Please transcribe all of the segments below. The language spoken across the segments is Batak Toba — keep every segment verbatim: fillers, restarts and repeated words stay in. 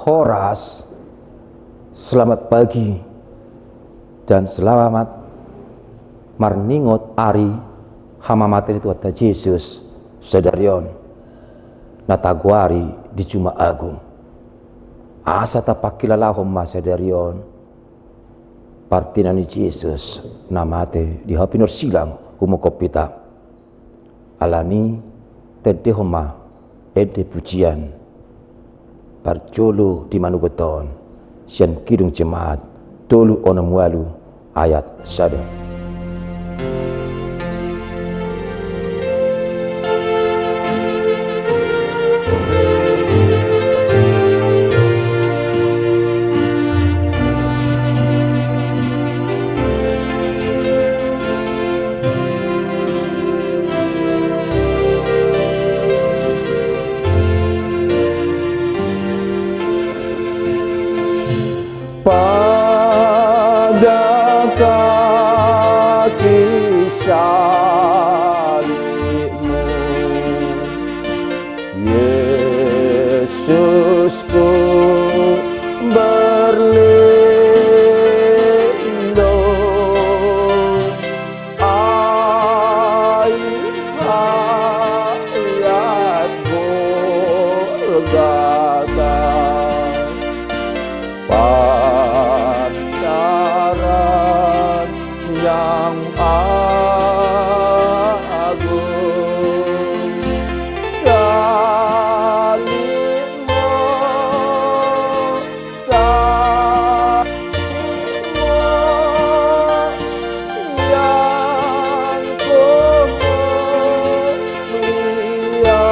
Horas, selamat pagi, dan selamat marningot ari hamamate ni Tuhanta Jesus sadari on, na tagoari di Jumat Agung. Asa tapangkilalahon ma sadari on partina ni Jesus na mate di hau pinorsilang humongkop hita. Alani tendehon ma ende pujian parjolo di manugot on sian Kidung Jemaat tolu onom ualu ayat sada. Pada kaki salib-Mu, Yesus, ku berlindung. Ai hayat Golgota, pantaran yang agung. Salib-Mu, salib-Mu yang ku muliakan,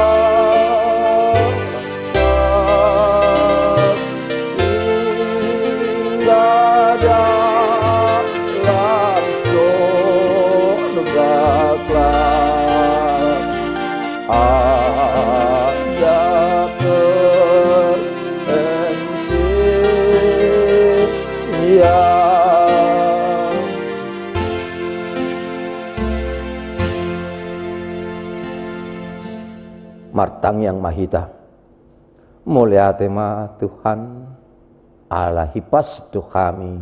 hingga dalam surga kelak ada perhentian. Martangiang ma hita. Mauliate ma Tuhan, ala hipas tu hami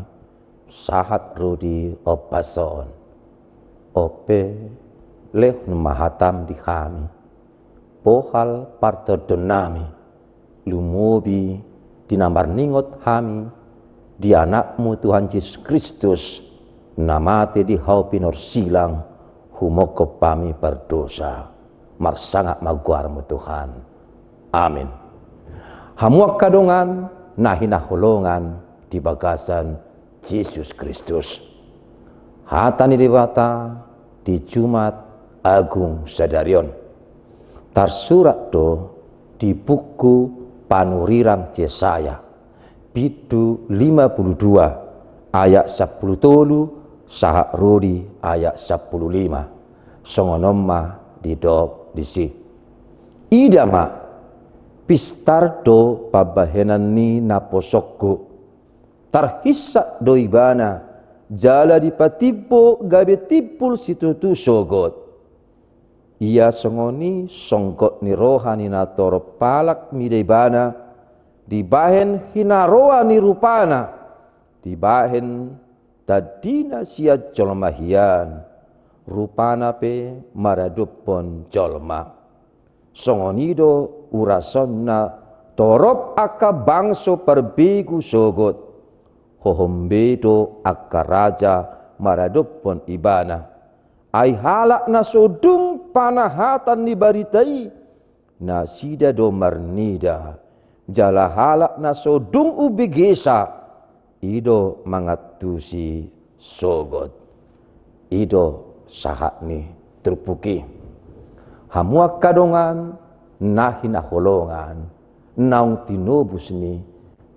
sahat ro di ombas on. Onpe, lehon ma hataM di hami, bohal partondonnami, lumobi di na marningot hami di AnakMu Tuhan Jesus Kristus, na mate di hau pinorsilang, humongkop hami pardosa. Marsangap ma goarMu Tuhan. Amin. Hamu angka dongan na hinaholongan di bagasan Jesus Kristus. Hata ni Debata di Jumat Agung sadari on tarsurat do di buku panurirang Jesaya, bindu lima pulu dua, ayat sampulu tolu sahat ro di ayat sampulu lima. Songon on ma didok disi: Ida ma, pistar do pambahenan ni naposongku. Tarhinsat do ibana, jala dipatimbo gabe timbul situtu sogot. Ia songon i songgot ni roha ni natorop halak mida ibana, dibahen hinaroan ni rupana, dibahen tandina sian jolma hian, rupana pe maradophon jolma. Songon i do urasonna torop angka bangso parbegu sogot, hohom be do angka raja maradophon ibana. Ai halak na so dung panahatan ni barita i, nasida do marnida, jala halak na so dung umbegesa, i do mangantusi sogot. I do sahat ni turpuk i. Hamu angka dongan na hinaholongan, naung tinobus ni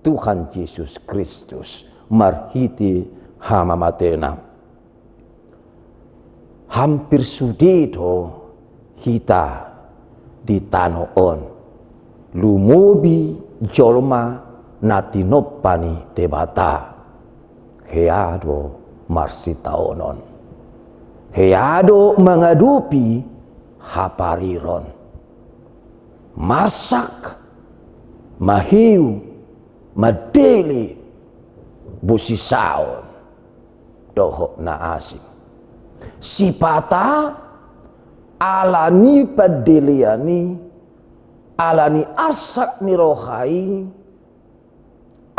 Tuhan Jesus Kristus marhite hamamatena. Hampir sude do hita di tano on, lumobi jolma na tinompa ni Debata, hea do marsitaonon, hea do mangadopi hapariron. Marsak, maheu, Mandele bosisaon dohot na asing. Sipata ala ni pandelean i, ala ni arsak ni roha i,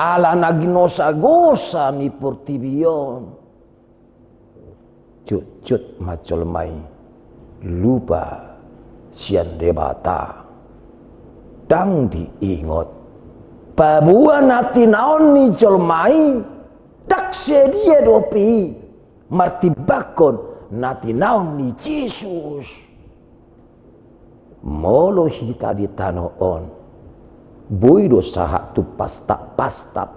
ala na ginosagosa ni portibi on, jotjot ma jolma i lupa sian Debata. Ndang diingot paboa na tinaon ni jolma i ndang sadia dope i martimbangkon na tinaon ni Jesus. Molo hita di tano on, boi do sahat tu pastap-pastap,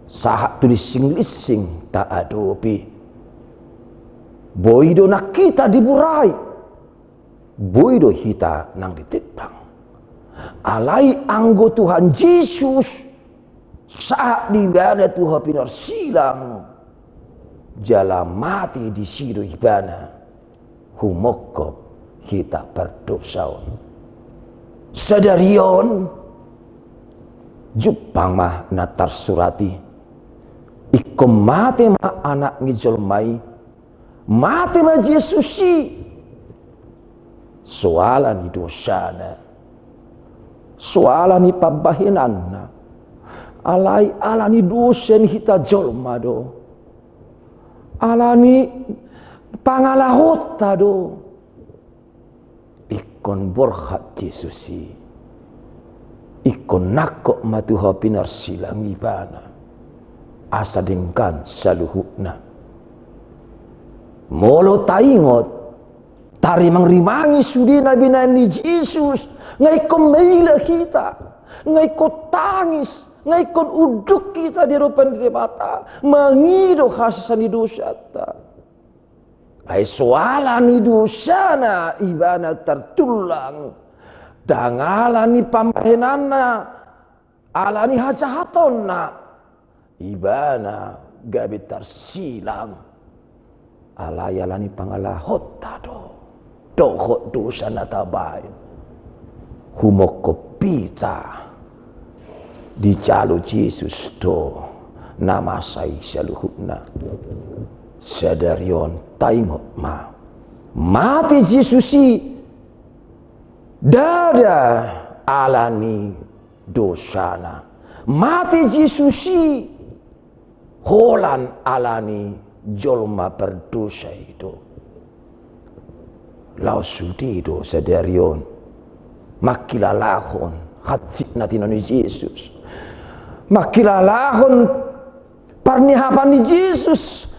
sahat tu linsing-linsing taadopi. Boi do nang hita diburai, boi do hita nang ditendang. Alai anggo Tuhan Jesus, sahat do ibana tu hau pinarsilang, jala mate disi do ibana, humongkop hita pardosa on. Sadari on, jumpang ma na tarsurat i, ingkon mate ma Anak ni jolma i, mate ma Jesus i, soal ni dosana, soal ni pambahenanna, alai ala ni dosa ni hita jolma do, ala ni pangalahonta do. Ingkon borhat Jesus i, ingkon nangkok ma tu hau pinarsilang ibana, asa denggan saluhutna. Molo taingot, tarimang-rimangi sude na binahen ni Jesus, nga ingkon maila hita, nga ingkon tangis, nga ingkon unduk hita di adopan ni Debata, mangido hasesaan ni dosanta. Ai soal ni dosana ibana tartullang, ndang ala ni pambahenanna, ala ni hajahatonna ibana gabe tarsilang, alai ala ni pangalahonta do dohot dosa na tabahen. Humongkop hita dijalo Jesus do na masa i saluhutna. Sadari on taingot ma, mate Jesus i ndada ala ni dosana. Mate Jesus i holan ala ni jolma pardosa i do. Laos sude do sadari on mangkilalahon hansit na tinaon ni Jesus, mangkilalahon parnihapan ni Jesus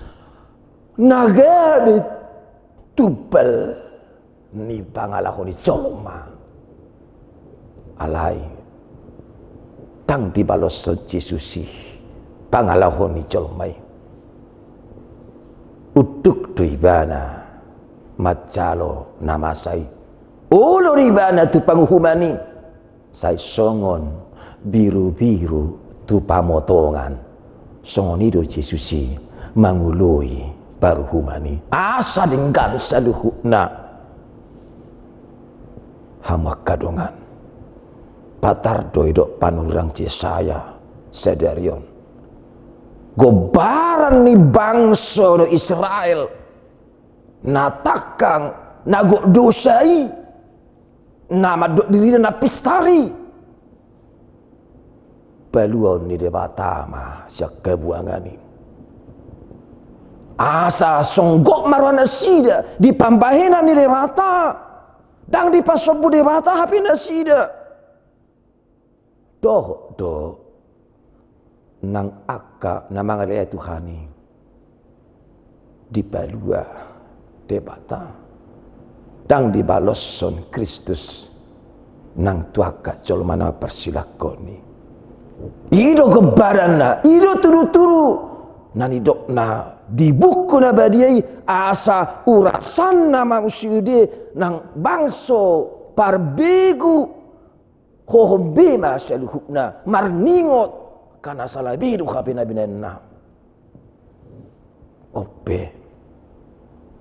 na gabe tumbal ni pangalaho ni jolma. Alai ndang dibaloshon Jesus i pangalaho ni jolma i. Unduk do ibana manjalo na masa i. Olo do ibana tu panguhuman i. Sai songon birubiru tu pamotongan, songon i do Jesus i mangoloi paruhuman i asa denggan saluhutna. Hamu angka dongan, patar do didok panurirang Jesaya sadari on. Gombaran ni bangso do Israel na tangkang, na gok dosa i, na mandok dirina na pistar i. Paluaon ni Debata ma sian habuangan i. Asa songgop ma roha nasida di pambahenan ni Debata. Ndang dipasombu Debata hape nasida. Dohot do nang angka na mangalealehon Tuhan i dipalua Debata. Ndang dibaloshon Kristus nang tu angka jolma na parsilangkon i. I do gombaranna, i do tudutudu na nidokna di buku na badia i, asa urasanna ma muse sude nang bangso parbegu. Hohom be ma saluhutna marningot, angka na sala be do hape na binahenna. On pe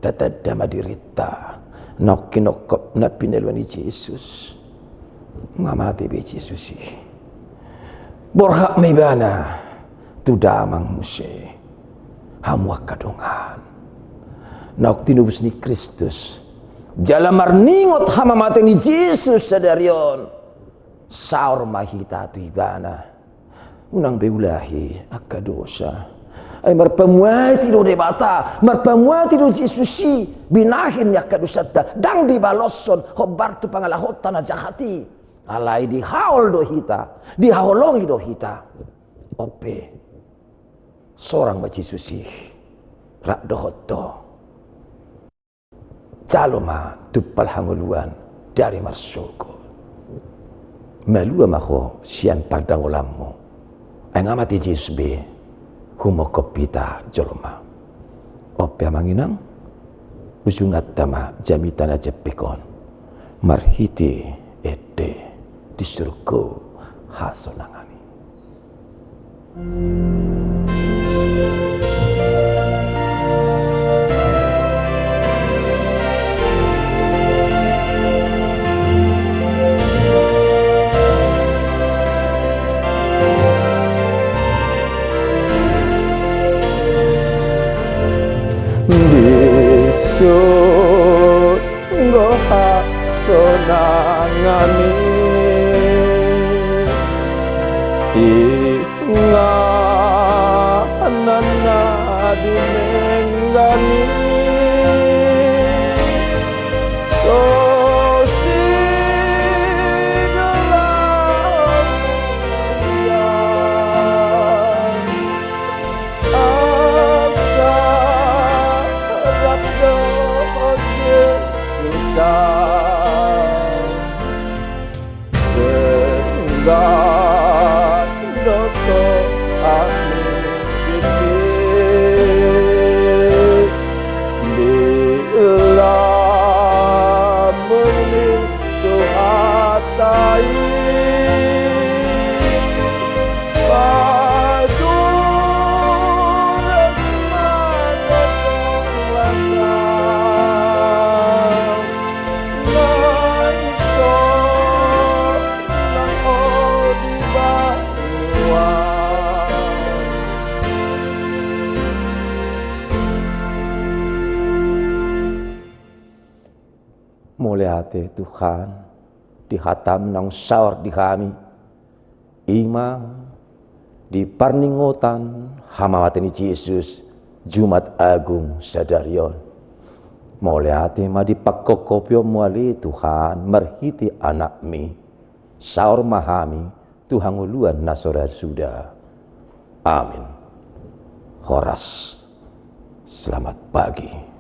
tatanda ma dirinta naung hinongkop na pinalua ni Jesus. Nga mate be Jesus i. Borhat ma ibana tu damang muse. Hamu angka dongan naung tinobus ni Kristus jala marningot hamamate ni Jesus sadari on, saor ma hita tu ibana. Unang be ulahi angka dosa. Ai marpamuati do Debata, marpamuati do Jesus i binahen ni angka dosanta, ndang dibaloshon hombar tu pangalahonta na jahat i. Alai dihaol do hita, dihaholongi do hita. On pe, sorang ma Jesus i rap dohot ho. Jalo ma tumpal hangoluan dari marsogot. Malua ma ho sian pardangolanmu. Ai nga mate Jesus be humongkop hita jolma. On pe amang inang, ujunganta ma jamita na jempek on marhite ende di surgo hasonangan i. Di surgo hasonangan i, inganan na dumenggan i. Songon i do laos ia, asa rap dohot Jesus. Denggan do ho, ahu, di lamuni Tuhanta i. Pasu Mauliate Tuhan, di hataM naung saor di hami, i ma di parningotan hamamate ni Jesus, Jumat Agung sadari on. Mauliate ma di pangkophopionMu ale Tuhan, marhite AnakMi, saor ma hami tu hangoluan na so ra suda. Amin. Horas. Selamat pagi.